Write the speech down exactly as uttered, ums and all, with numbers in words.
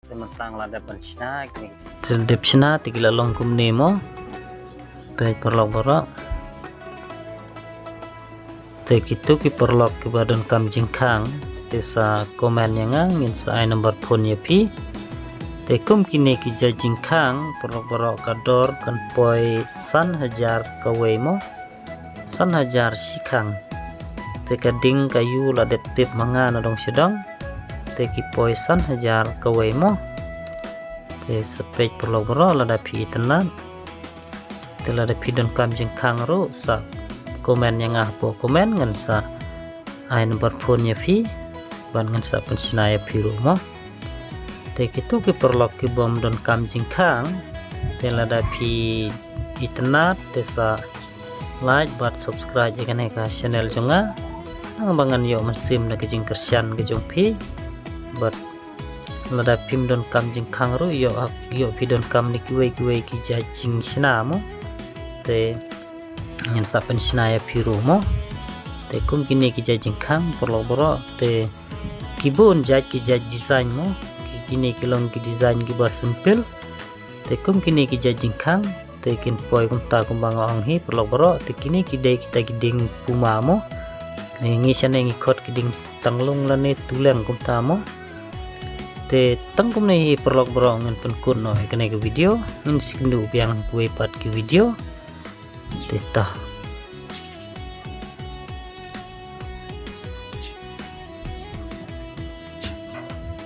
Te mynta la dep ban shna kine. Te dep shna te ki la long kumne mo. Peit paralok baroh. Te kito ki paralok kiba donkam jingkhang te sa comment ïa nga, ngin sa ai number phone ïa phi. Te kum kine ki jait jingkhang paralok baroh ka dor kan poi san hajar kawei mo. San hajar shikhang. Te ka ding ka ïu la dep tip ma nga nadong shadong. Te ki poi san hajar kawei mo. Te sa peit paralok baroh lada phi itynnad. Te lada phi donkam jingkhang ruh sa comment ïa nga hapoh comment ngan sa ai number phone ïa phi. Bad ngan sa pynshna ïa phi ruh mo. Te kito ki paralok kibym donkam jingkhang. Te lada phi itynnad te sa like bad subscribe ïa kane ka channel jong nga. Nang ba ngan ïoh mynsiem da ka jingkyrshan ka jong phi. Bad lada phim donkam jingkhang ruh ïoh, ïoh phi donkam ne kiwei kiwei ki jait jingshna mo. Te ngin sa pynshna ïa phi ruh mo. Te kum kine ki jait jingkhang paralok baroh te ki bun jait ki jait design mo. Ki, kine ki long ki design kiba simple. Te kum kine ki jait jingkhang te kin poi kumta kumba nga ong hi paralok baroh. Te kine ki dei kita ki ding puma mo. Ngi shane ngi khot ki ding tanglung lane tuleng kumta mo. Te tang kumne hi paralok baroh, ngin pynkut noh ïa kane ka video. Ngin sa ïakynduh biang kawei pat ki video. Te ta